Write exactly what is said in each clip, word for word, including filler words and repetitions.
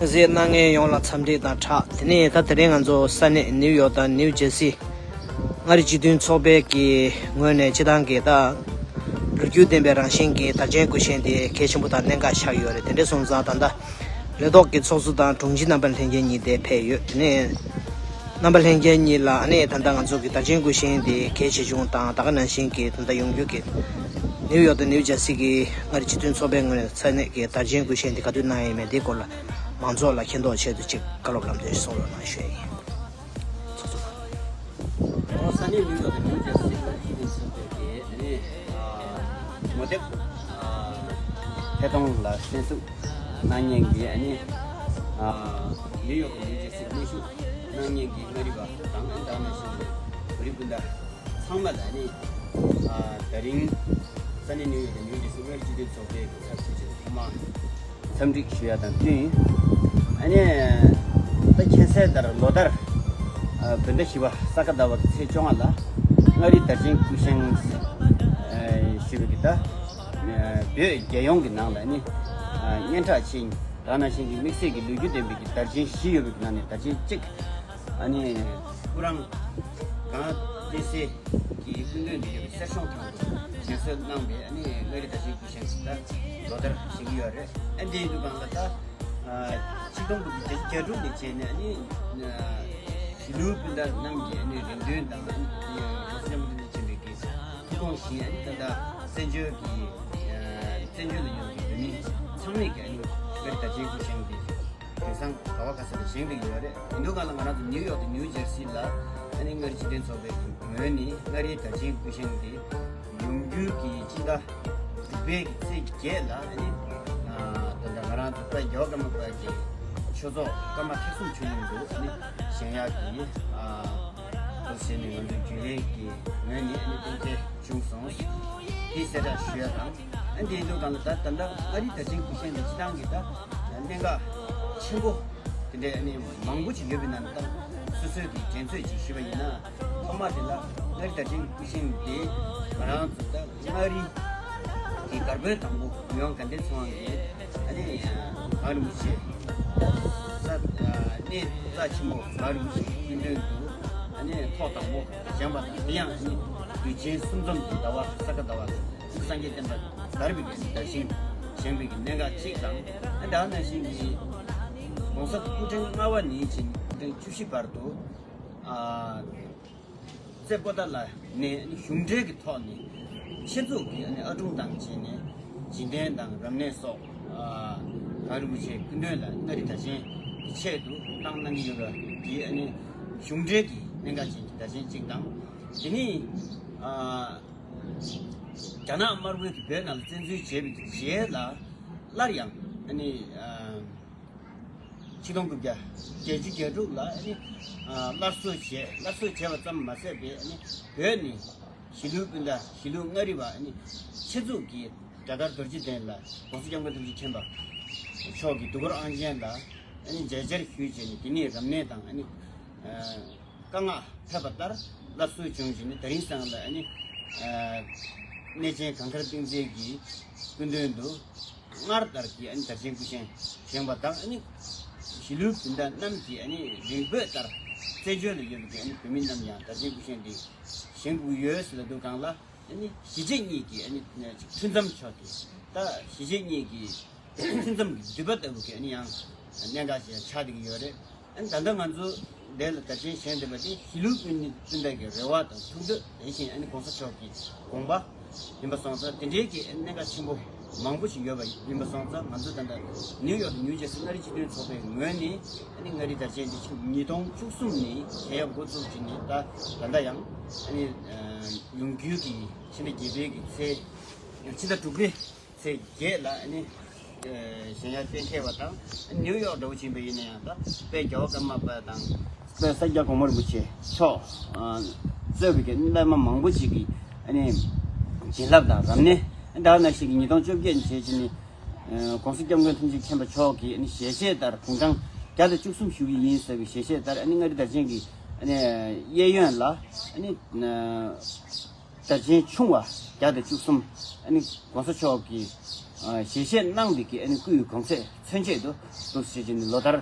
གཟིགས་གནང་མཁན་ཡོངས་ལ་འཚམས་འདྲི་དང་སྦྲགས། དེ་ནས་ད་དེ་རིང་ང་ཚོ་ས་གནས་ནིའུ་ཡོག་དང་ནིའུ་ཇེར་སི་མངའ་རིས་སྤྱི་མཐུན་ཚོགས་པའི་གི་ངོས་ནས་སྤྱི་བཏང་གི་ད་ལོ་རྒྱུས་ལྡན་པའི་རང་བཞིན་གྱི་དར་ཆེན་སྐུ་བཞེངས་དེ་གལ་ཆེན་པོ་དང་གནད་འགག་ཆགས་ཡོད་རེད། དེ་འདྲ་སོང་ཙང་ད་ལྟ་ལས་ཐོག་གི་ཚོགས་གཙོ་དང་དྲུང་ཆེ་རྣམ་པ་ལྷན་རྒྱས་གཉིས་དེ་ཕེབས་ཡོད། དེ་ནས་རྣམ་པ་ལྷན་རྒྱས་གཉིས་ལ་ཨ་ནི་ད་ལྟ་ང་ཚོ་གི་དར་ཆེན་སྐུ་བཞེངས་དེ་གལ་ཆེ་ཆུང་དང་ད་ག་ནང་བཞིན་གྱི་ད་ལྟ་ཡོང་རྒྱུ་གི་ནིའུ་ཡོག་དང་ནིའུ་ཇེར་སི་གི་མངའ་རིས་སྤྱི་མཐུན་ཚོགས་པའི་ངོས་ནས་ས་གནས་ཀྱི་དར་ཆེན་སྐུ་བཞེངས་དེ་ག་དུས་གནང་ཡས་མེད་དེའི་སྐོར་ལ་མང་ཚོགས་ལ་མཁྱེན་རྟོགས་ཆེད་དུ་ཅིག་བཀའ་སློབ་ལམ་སྟོན་གསུང་རོགས་གནང་ཞུ་ཡས་ཡིན། ཚོགས་གཙོ། ཨོ་ས་གནས་ནིའུ་ཡོག་དང་ནིའུ་ཇེར་སི་མངའ་རིས་སྤྱི་མཐུན་ཚོགས་པའི་གི་ཨ་ནི་ངོ་དེབ་ཐད་གཏོང་ལ་གསན་ཞིབ་གནང་མཁན་གྱི་ཨ་ནི་ནིའུ་ཡོག་དང་ནིའུ་ཇེར་སི་གནས་བཞུགས་གནང་མཁན་གྱི་མངའ་རིས་པ་དང་ཨ་ནི་ད་ནང་བཞིན་གྱི་བོད་རིགས་སྤུན་ཟླ་ཚང་མ་ལ་ཨ་ནི་ད་རིང་ས་གནས་ནིའུ་ཡོག་དང་ནིའུ་ཇེར་སི་མངའ་རིས་སྤྱི་མཐུན་ཚོགས་པའི་གི་ཚབ་ཞུས་བྱས་ཐོག་མར་འཚམས་འདྲི་ཞུ་ཡ་དང་བསྟུན། ཨ་ནི་ད་མཁྱེན་གསལ་ལྟར་ལོ་ལྟར་བོད་ཟླ་བཞི་པ་ས་ག་ཟླ་བ་གི་ཚེས་བཅོ་ལྔ་ལ་མངའ་རིས་དར་ཆེན་སྐུ་བཞེངས་ཞུས་པའི་གི་ད་བོད་རྒྱལ་ཡོངས་ཀྱི་ནང་ལ་ནི་སྙན་གྲགས་ཆེ་ད་ནང་བཞིན་གྱི་དམིགས་བསལ་གྱི་ལོ་རྒྱུས་ལྡན་པའི་གི་དར་ཆེན་བཞི་ཡོད་པའི་གི་ནང་ནས་དར་ཆེན་གཅིག་ཨ་ནི་སྐུ་རིང་གངས་ཏི་སེ་གི་སྐུ་མདུན་དུ་ཡོད་པའི་གསེར་གཞོང་ཐང་དུ་བཞེངས་གསོལ་གནང་བའི་ཨ་ནི་མངའ་རིས་དར་ཆེན་སྐུ་བཞེངས་ད་ལོ་ལྟར་བཞེངས་ཀྱི་ཡོད་རེད། ཨ་འདི་ཡིན་དུས་གང་ལ་ད་ཆིག་སྟོང་དགུ་བརྒྱ་བརྒྱད་ཅུ་གྱ་དྲུག་ནས་བྱས་ནས་ཨ་ནི་གཞིས་ལུས་སྤུན་ཟླ་རྣམས་ཀྱི་ཨ་ནི་རེ་འདུན་དང་ཨ་ནི་རྒྱལ་སྲས་ལྕམ་སྐུ་ལྡན་ཆེན་པོའི་གི་ཐུགས་དགོངས་བཞིན་ཨ་ནི་ད་ལྟ་བཙན་བྱོལ་གྱི་བཙན་བྱོལ་དུ་ཡོད་པའི་བོད་མི་ཚང་མས་ཀྱི་ཨ་ནི་མངའ་རིས་དར་ཆེན་སྐུ་བཞེངས་ཏེ། དེང་སང་ག་བ་ག་ས་ལ་བཞེངས་བསྡད་ཡོད་རེད། ཡིན་དུས་གང་ལ་ང་རང་ཚོ་ནིའུ་ཡོག་དང་ནིའུ་ཇེར་སི་ལ་ཨ་ནི་མངའ་རིས་སྤྱི་མཐུན་ཚོགས་པའི་ངོས་ནས་མངའ་རིས་དར་ཆེན་སྐུ་བཞེངས་ཏེ་ཡོང་རྒྱུའི་གི་སྤྱི་ཟླ་དྲུག་པའི་གི་ཚེས་བརྒྱད་ལ་ཨ་ནི་ད་ལྟ་ང་རང་ཚོ་དཔལ་རྒྱལ་བ་ཀརྨ་པ་གི་ཆོས་ཚོགས་ཀརྨ་ཐེག་གསུམ་ཆོས་གླིང་དུ་ཨ་ནི་བཞེངས་ཡག་གི་འདུག་ཟེར་ནས་ང་ཚོའི་རྒྱུན་ལས་ཀྱི་ངོས་ནས་ཨ་ནི་གཏན་འཁེལ་བྱུང་སོང་། དེ་གསལ་བསྒྲགས་ཞུ་ཡ་དང་། ཨ་འདི་ཡིན་དུས་གང་ལ་ད་ད་ལྟ་མངའ་རིས་དར་ཆེན་སྐུ་བཞེངས་ལ་སྤྱི་བཏང་གི་ད་གནད་འགག་ཆེན་པོ་དེ་འདྲའི་ཨ་ནི་མང་པོ་ཅིག་ཡོད་པའི་ནང་ནས་ད་སོ་སོའི་གི་དྲན་ཚོད་ཅིག་ཞུས་པ་ཡིན་ན་ཐོག་མ་དེ་ལ་མངའ་རིས་དར་ཆེན་སྐུ་བཞེངས་དེ་ང་རང་ཚོ་ད་མངའ་རིས་ཀྱི་སྒར་དཔོན་དང་པོ་ཡོང་དགའ་ལྡན་ཚེ་དབང་གིས་ཨ་ནི་གངས་རིན་པོ་ཆེ་ས་གནས་རྩ་ཆེན་པོ་གངས་རིན་པོ་ཆེའི་སྐུ་མདུན་དུ་ཨ་ནི་ཐོག་དང་པོ་བཞེངས་པ་དང་དེ་ཡང་ཨ་ནི་དུས་ཆེན་གསུམ་འཛོམས་ཀྱི་ཟླ་བ་ས་ག་ཟླ་བ་ལ་སངས་རྒྱས་བསྟན་པ་དར་བའི་གི་དར་ཞིང་བཞེངས་པའི་གི་གནད་འགག་གཅིག་དང་ཨ་ནི་ད་ག་ནང་བཞིན་གྱི་༸གོང་ས་སྐུ་ཕྲེང་ལྔ་པ་ནས་བྱས་ནས་སྐུ་ཕྲེང་བཅུ་བཞི་བར་དུ་ཨ། རྩེ་པོ་ཏཱ་ལ་ནས་གཞུང་འབྲེལ་གྱི་ཐོག་ནས་ཆེད་འཛུགས་ཀྱིས་ཨ་སྒྲུང་དང་བཅས་ནས་འཇིག་རྟེན་དང་རབ་གནས་སོགས་གངས་རིན་པོ་ཆེའི་སྐུ་མདུན་ལ་མངའ་རིས་དར་ཆེན་གྱི་ཆེད་དུ་བཏང་གནང་གི་ཡོད་པ་འདི་གཞུང་འབྲེལ་གྱི་གནད་འགག་ཅན་གྱི་དར་ཆེན་གཅིག་དང་། དེ་ནས་རྒྱ་ནག་དམར་པོའི་བོད་ནང་ལ་བཙན་འཛུལ་བྱས་པའི་རྗེས་ལ་སླར་ཡང་ཆིག་སྟོང་དགུ་བརྒྱ་བརྒྱད་ཅུ་གྱ་དྲུག་ལ་ཨ་ནི་སླར་གསོ་བྱས། སླར་གསོ་བྱས་པ་ཙམ་མ་ཟད་པའི་ཨ་ནི་བོད་ནས་གཞིས་ལུས་སྤུན་ཟླ་གཞིས་ལུས་མངའ་རིས་པ་ཨ་ནི་ཆེད་འཛུགས་ཀྱིས་རྒྱ་གར་རྡོ་རྗེ་གདན་ལ་༸གོང་ས་༸སྐྱབས་མགོན་ཐུགས་རྗེ་ཆེན་པོ་མཆོག་གི་སྡུག་གུར་ཨང་ཅན་ལ་ཨ་ནི་མཇལ་བཅར་ཞུས་བྱས་ནས་དེ་ནས་རབ་གནས་དང་ཨ་ནི་བཀའ་མངགས་ཕེབས་པ་ལྟར་སླར་གསོ་བྱུང་བྱས་ནས་དེ་རིང་སང་ལ་ཨ་ནི་གནས་ཆེན་གངས་དཀར་སྟེང་རྩེ་གི་སྐུ་མདུན་དུ། སྔར་ལྟར་གྱི་ཨ་ནི་དར་ཆེན་སྐུ་བཞེངས་བཞེངས་པ་དང་ཨ་ནི་གཞིས་ལུས་སྤུན་ཟླ་རྣམས་ཀྱིས་ཨ་ནི་རིང་པོའི་ལྟར་བཙན་བྱོལ་ལ་ཡོད་པའི་ཨ་ནི་བོད་མི་རྣམས་ཡང་དར་ཆེན་སྐུ་བཞེངས་འདི་བཞེངས་དགོས་ཡོད་ཟེར་ལབ་དུས་སྒང་ལ་ཨ་ནི་གཞིས་བྱེས་གཉིས་ཀྱི་ཨ་ནི་ཐུན་མཚམས་ཕྱོགས་ཀྱི་ད་གཞིས་བྱེས་གཉིས་ཀྱི་ཐུན་མཚམས་ཀྱི་མདུད་པ་ལྟ་བུ་གི་ཨ་ནི་ཡང་གནད་འགག་ཅིག་ཆགས་བསྡད་ཀྱི་ཡོད་རེད། ཨ་ནི་ད་ལྟ་ང་ཚོ་འདི་ལ་དར་ཆེན་བཞེངས་བསྡད་པ་འདི་གཞིས་ལུས་སྤུན་སྤུན་ཟླ་གི་རེ་བ་དང་ཐུགས་འདོད་དེ་བཞིན་ཨ་ནི་༸གོང་ས་མཆོག་གི་དགོངས་པ་ཡིན་པ་སོང་ཙང་དེ་འདྲའི་གི་གནད་འགག་ཆེན་པོ་མང་པོ་ཞིག་ཡོད་པ་ཡིན་པ་སོང་ཙང་ང་ཚོ་ད་ལྟ་ནིའུ་ཡོག་དང་ནིའུ་ཇེར་སི་མངའ་རིས་སྤྱི་མཐུན་ཚོགས་པའི་ངོས་ནས་ཨ་ནི་མངའ་རིས་དར་ཆེན་འདི་ཕྱི་ཉིས་སྟོང་བཅུ་གསུམ་ནས་བྱེད་ཡག་འགོ་བཙུགས་བྱས་ནས་ད་ད་ལྟ་ཡང་ཨ་ནི་ཡོང་རྒྱུའི་གི་ཕྱི་ཟླ་བརྒྱད་པའི་གི་ཚེས་ཕྱི་ཟླ་དྲུག་པའི་ཚེས་བརྒྱད་ལ་ཨ་ནི་བཞེངས་ཡག་གཏན་འཁེལ་བ་དང་ནིའུ་ཡོག་འདྲ་བོ་ཕྱིན་པ་ཡིན་ན་ཡང་ད་དཔལ་རྒྱལ་བ་ཀརྨ་པ་དང་དཔལ་ས་སྐྱ་གོང་མ་རིན་པོ་ཆེ་མཆོག་གཙོས་པའི་གི་བླ་མ་མང་པོ་ཞིག་གི་ཨ་ནི་བྱིན་རླབས་དང་རབ་གནས་ད་ག་ནང་བཞིན་གྱི་ཉིས་སྟོང་བཅོ་བརྒྱད་ནས་བྱས་བྱས་ནས་༸གོང་ས་༸སྐྱབས་མགོན་ཐུགས་རྗེ་ཆེན་པོ་མཆོག་གི་ཨ་ནི་ཞལ་ཆད་ལྟར་དུང་ཀྲང་བརྒྱ་དང་བཅུ་གསུམ་ཞུ་གི་ཡིན་ཟེར་བའི་ཞལ་ཆད་ལྟར་ཨ་ནི་མངའ་རིས་དར་ཆེན་གྱི་ཨ་ནི་གཡས་གཡོན་ལ་ཨ་ནི། དར་ཆེན་ཆུང་བ་བརྒྱ་དང་བཅུ་གསུམ། ཨ་ནི་༸གོང་ས་མཆོག་གིས་ཨ་ཞལ་བཞེས་གནང་བའི་གི་ཨ་ནི་སྐུའི་གོང་ཚད་མཚོན་བྱེད་དུ་འདུག་ཟེར་བྱས་ནས་ལོ་ལྟར་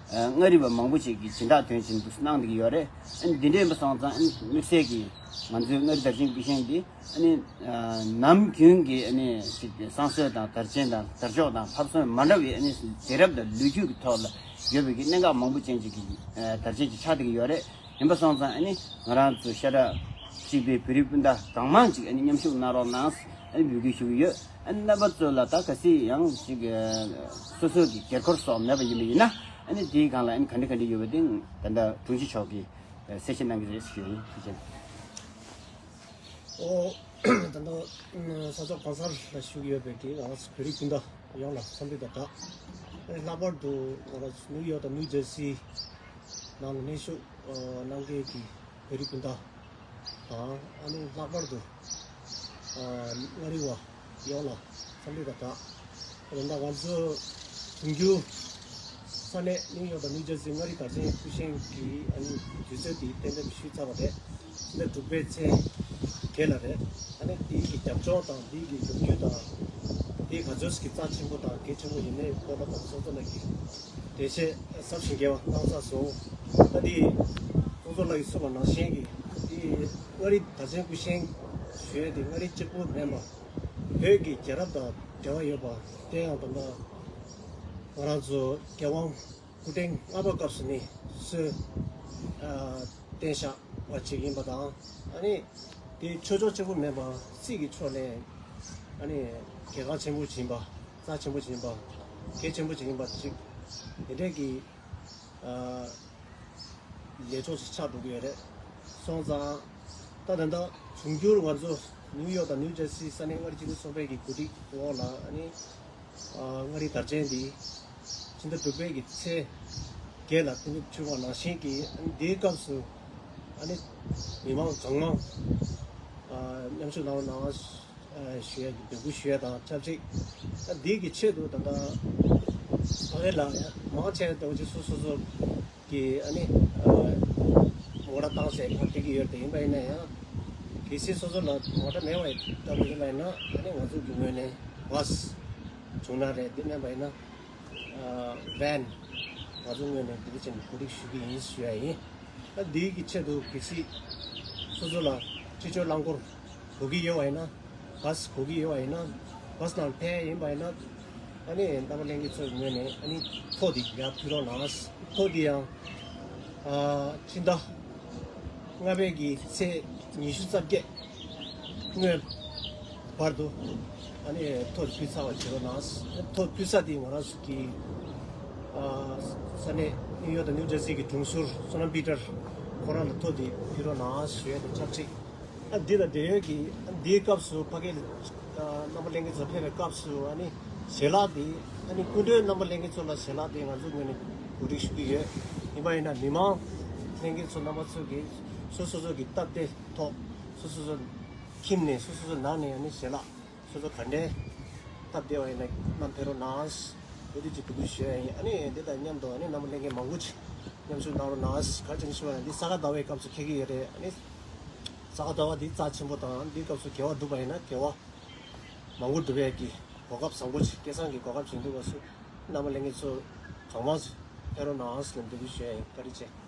ཨ་མངའ་རིས་པ་མང་པོ་ཞིག་གིས་སྦྱིན་བདག་དོན་ཆེན་དུ་གནང་བསྡད་ཀྱི་ཡོད་རེད། ཨ་ནི་འདི་འདྲ་ཡིན་པ་སོང་ཙང་ཨ་ནི་དམིགས་བསལ་གྱིས་ང་ཚོའི་མངའ་རིས་དར་ཆེན་སྐུ་བཞེངས་འདི་ཨ་ནི་ཨ་ནམ་རྒྱུན་གྱི་ཨ་ནི་ཅིག་བསང་གསོལ་དང་དར་ཆེན་དང་དར་ལྕོག་དང་ལྷག་བསམ་མ་འདྲ་བའི་ཨ་ནི་རྒྱལ་རབས་དང་ལོ་རྒྱུས་ཀྱི་ཐོག་ལ་ཡོད་པའི་གི་གནད་འགག་མང་པོ་ཅན་ཅིག་གི་ཨ་དར་ཆེན་ཅིག་ཆགས་བསྡད་ཀྱི་ཡོད་རེད། ཡིན་པ་སོང་ཙང་ཨ་ནི་ང་རང་ཚོ་ཤ་ཁྲག་གཅིག་པའི་བོད་རིགས་སྤུན་ཟླ་གང་མང་ཅིག་ཨ་ནི་མཉམ་ཞུགས་གནང་རོགས་གནང་ཨ་ནི་འབོད་སྐུལ་ཞུ་གི་ཡོད། ཨ་ནི་རྣམ་པ་ཚོ་ལ་ད་གལ་སྲིད་ཡང་ཅིག་སོ་སོ་གི་རྒྱལ་འཁོར་སོགས་མེད་པ་ཡིན་པ་ཡིན་ན་ཨ་ནི་དེའི་སྒང་ལ་ཨ་ནི་ག་འདྲ་ག་འདྲ་ཡོད་པ་དེ་ད་ལྟ་དྲུང་ཆེ་མཆོག་གིས་གསལ་བཤད་གནང་གི་རེད་ཞུ་ཡིན། ཐུགས་རྗེ་ཆེ། ཨོ། ད་ལྟ་ས་ཕྱོགས་གང་སར་ལ་བཞུགས་ཡོད་པའི་གི་ང་རང་ཚོ་བོད་རིགས་སྤུན་ཟླ་ཡོངས་ལ་འཚམས་འདྲི་དང་སྦྲགས། ཨ་ནི་ལྷག་པར་དུ་ང་རང་ཚོ་ནིའུ་ཡོག་དང་ནིའུ་ཇར་སི་ནང་ལ་གནས་བཞུགས་ཨ་གནང་མཁན་གྱི་བོད་རིགས་སྤུན་ཟླ་དང་། ཨ་ནི་ལྷག་པར་དུ་ཨ་མངའ་རིས་པ་ཡོངས་ལ་འཚམས་འདྲི་དང་སྦྲགས། ད་ལྟ་ང་ཚོ་འབྱུང་འགྱུར་ས་གནས་ནིའུ་ཡོག་དང་ནིའུ་ཇར་སི་མངའ་རིས་དར་ཆེན་སྐུ་བཞེངས་ཀྱི་ཨ་ནི་དུས་ཚོད་དེ་གཏན་འབེབས་ཞུས་ཚར་བ་རེད། ཕྱི་ཟླ་དྲུག་པའི་ཚེས་བརྒྱད་ལ་རེད། ཨ་ནི་དེའི་གི་རྒྱབ་ལྗོངས་དང་དེའི་གི་ལོ་རྒྱུས་དང་། དེའི་ག་ཚོད་ཀྱི་རྩ་ཆེན་པོ་དང་གལ་ཆེན་པོ་ཡིན་མིན་སྐོར་ལ་ད་ཚོགས་གཙོ་ལགས་ཀྱིས་འགྲེལ་བཤད་ཟབ་ཞིང་རྒྱས་པ་གནང་ཚར་སོང་། ད་དེ་ཚོགས་གཙོ་ལགས་ཀྱིས་གསུངས་པ་ནང་བཞིན་གྱི་དེ་མངའ་རིས་དར་ཆེན་སྐུ་བཞེངས་ཞུ་ཡས་དེ་མངའ་རིས་གཅིག་པུ་མིན་པ་བོད་ཀྱི་རྒྱལ་རབས་དང་འབྲེལ་བ་ཡོད་པ། དེ་ཡང་ད་ལྟ་ང་རང་ཚོ་རྒྱལ་དབང་སྐུ་ཕྲེང་ལྔ་པ་སྐབས་སུ་ནས་སྲོལ་ཨ་བརྟན་བཞག་པ་ཅིག་ཡིན་པ་དང་། ཨ་ནི་དེ་ཆོས་ཕྱོགས་གཅིག་པུ་མིན་པ་སྲིད་ཀྱི་ཕྱོགས་ནས་ཨ་ནི་གལ་འགངས་ཆེན་པོ་ཅིག་ཡིན་པ། རྩ་ཆེན་པོ་ཅིག་ཡིན་པ། གལ་ཆེན་པོ་ཅིག་ཡིན་པ་ཅིག་དེ་འདྲས་ཀྱི་ཨ་ལས་ཕྱོགས་ཤིག་ཆགས་འགྲོ་གི་ཡོད་རེད། སོང་ཙང་ད་ད་ལྟ་འབྱུང་འགྱུར་ང་ཚོ་ནིའུ་ཡོག་དང་ནིའུ་ཇར་སི་ས་གནས་མངའ་རིས་བཅའ་སྡོད་ཚོགས་པའི་གི་གོ་སྒྲིག་འོག་ལ་ཨ་ནི་ཨ་མངའ་རིས་དར་ཆེན་འདི་ཕྱི་ཟླ་དྲུག་པའི་གི་ཚེས་བརྒྱད་ལ་གཏན་འབེབས་བྱུང་བ་ནང་བཞིན་གྱི་ཨ་ནི་འདིའི་སྐབས་སུ་ཨ་ནི་མི་མང་གང་མང་ཨ་མཉམ་ཞུགས་གནང་རོགས་གནང་ཞུ་ཡ་གི་འབོད་སྐུལ་ཞུ་ཡ་དང་ཆབས་ཅིག་ཨ་འདི་གི་ཆེད་དུ་ད་ལྟ་ཕ་གི་ལ་མང་ཆེ་བ་ཅིག་སོ་སོ་སོ་གི་ཨ་ནི་ཨ་ངོ་ར་བཏང་ཟེར་ཁ་བྲིས་ཀྱི་ཡོད་དེ། ཡིན་པ་ཡིན་ན་ཡང་གལ་སྲིད་སོ་སོ་ལ་ངོ་ར་མེད་པ་ཡིན་ལྟ་བུ་ཡིན་པ་ཡིན་ན་ཨ་ནི་ང་ཚོ་གི་ངོས་ནས་བཱས་བྱུང་ན་རེད། དེ་མེད་པ་ཡིན་ན་ཨ་ཝེན་ང་ཚོ་ངོས་ནས་དེ་འདྲ་བྱས་ནས་གོ་སྒྲིག་ཞུ་གི་ཡིན་ཞུ་ཡ་ཡིན། ཨ་འདིའི་གི་ཆེད་དུ་གལ་སྲིད་སོ་སོ་ལ་སྤྱི་སྤྱོད་རླངས་འཁོར་དགོས་ཀྱི་ཡོད་པ་ཡིན་ན། བཱས་དགོས་ཀྱི་ཡོད་པ་ཡིན་ན། བཱས་ནང་ཕེབས་ཡིན་པ་ཡིན་ན། ཨ་ནི་རྣམ་པ་ལྷན་རྒྱས་ཚོའི་ངོས་ནས་ཨ་ནི་ཐོ་འདི་ཡར་ཕུལ་རོགས་གནང་། ཐོ་འདི་ཡང་ཨ་ཕྱི་ཟླ་ལྔ་པའི་གི་ཚེས་ཉི་ཤུ་རྩ་བརྒྱད་སྔོན་བར་དུ་ཨ་ནི་ཐོ་འདི་ཕུལ་ཚར་བ་བྱེད་རོགས་གནང་། ཐོ་ཕུལ་ས་འདི་ང་རང་ཚོ་གི་ཨ་ས་གནས་ནིའུ་ཡོག་དང་ནིའུ་ཇར་སི་གི་དྲུང་ཟུར་བསོད་ནམས་པི་ཏར་ཁོ་རང་ལ་ཐོ་འདི་ཕུལ་རོགས་གནང་ཞུ་ཡ་དང་ཆབས་ཅིག་ཨ་འདི་དང་འབྲེལ་ཡོད་ཀྱི་ཨ་འདིའི་སྐབས་སུ་ཕ་གི་ལ་ཨ་རྣམ་པ་ལྷན་རྒྱས་ཚོ་ཕེབས་པའི་སྐབས་སུ་ཨ་ནི་ཞལ་ལག་འདི་ཨ་ནི་སྐུ་མགྲོན་རྣམ་པ་ལྷན་རྒྱས་ཚོ་ལ་ཞལ་ལག་འདི་ང་ཚོ་ངོས་ནས་གོ་སྒྲིག་ཞུ་གི་ཡོད། ཡིན་པ་ཡིན་ན་མི་མང་ལྷན་རྒྱས་ཚོ་རྣམ་པ་ཚོ་གིས་སོ་སོ་སོ་གི་སྟབས་བདེ་ཐོག་སོ་སོ་སོ་ཁྱིམ་ནས་སོ་སོ་སོ་ནང་ནས་ཨ་ནི་ཞལ་ལག་སོ་སོ་ག་འདྲའི་སྟབས་བདེ་བ་ཡིན་ན་བསྣམས་ཕེབས་རོགས་གནང་། འོ་དེ་ཅིག་འབོད་སྐུལ་ཞུ་ཡ་ཡིན། ཨ་ནི་འདི་དང་མཉམ་དུ་ཨ་ནི་རྣམ་པ་ལྷན་རྒྱས་མང་པོ་ཅིག་མཉམ་ཞུགས་གནང་རོགས་གནང་། ག་རེ་བྱས་ནས་ཞུ་བ་ཡིན་ན་འདི་ས་ག་ཟླ་བའི་སྐབས་སུ་འཁེལ་གྱི་ཡོད་རེད། ཨ་ནི་ས་ག་ཟླ་བ་འདི་རྩ་ཆེན་པོ་དང་འདིའི་སྐབས་སུ་དགེ་བ་སྒྲུབ་པ་ཡིན་ན་དགེ་བ་མང་པོ་སྒྲུབ་ཡས་ཀྱི་གོ་སྐབས་བཟང་པོ་ཅིག་སྐལ་བཟང་གི་གོ་སྐབས་ཅིག་འདུག་པ་སོ། རྣམ་པ་ལྷན་རྒྱས་ཚོ་གང་མང་ཕེབས་རོགས་གནང་ཟེར་ནས་འབོད་སྐུལ་ཞུ་ཡ་ཡིན། བཀའ་དྲིན་ཆེ།